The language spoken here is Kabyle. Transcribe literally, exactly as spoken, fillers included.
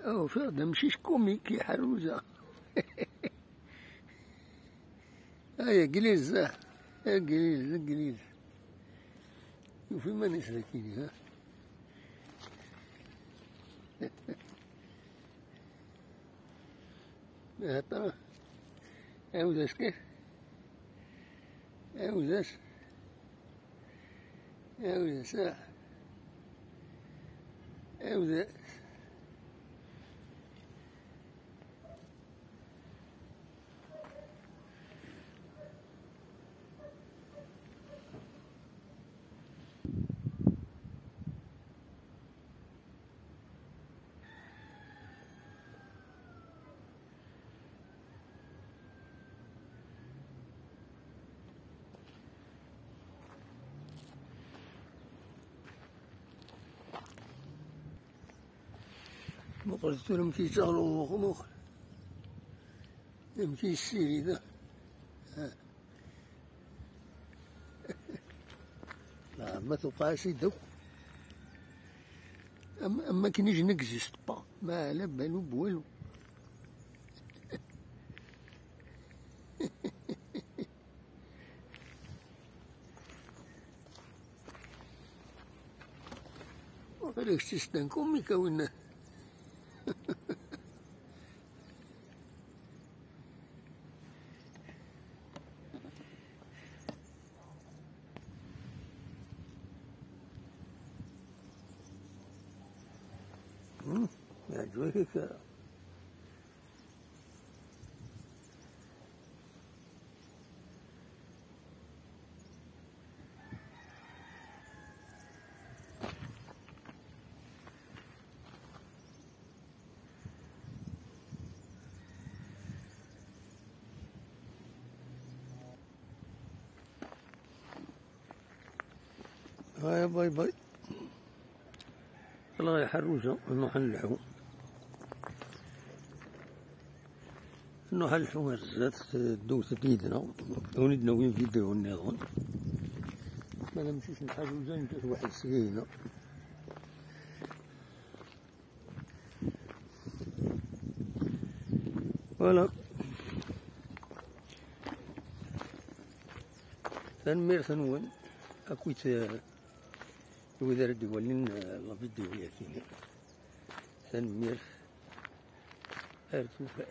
Ufiɣ-d amcic comique iḥerruza. Ay, Agliz, ah. Agliz, Agliz. Yufa iman-is dagi, ha? Hata. Ɛawed-as kan. Ɛawed-as. Ɛawed-as, ah. Ɛawed-as. Muqel tura amek yettaɣ lewḍux, muqel. Amek yessirid, ah. Ha. Ah, ma tewqeɛ-as-id akk. Am, am akken i je n'existe pas. Ma ala balu bwalu. Waqila kečč istenkum mi kawin. Hmm, yeɛǧeb-ak kra. هاي باي باي. الله يحرزه، نروح نلحو. نروح نلحو الزيت، دوت بيدنا. ونبداو فيديو نظن. ما نمشيش نحاجو زين، جات واحد السكينة. Voilà. Tanemmirt-nwen akkit, eh, wid ara d-iwalin, eh, la vidéo-yagi. Tanemmirt. Ar tufat.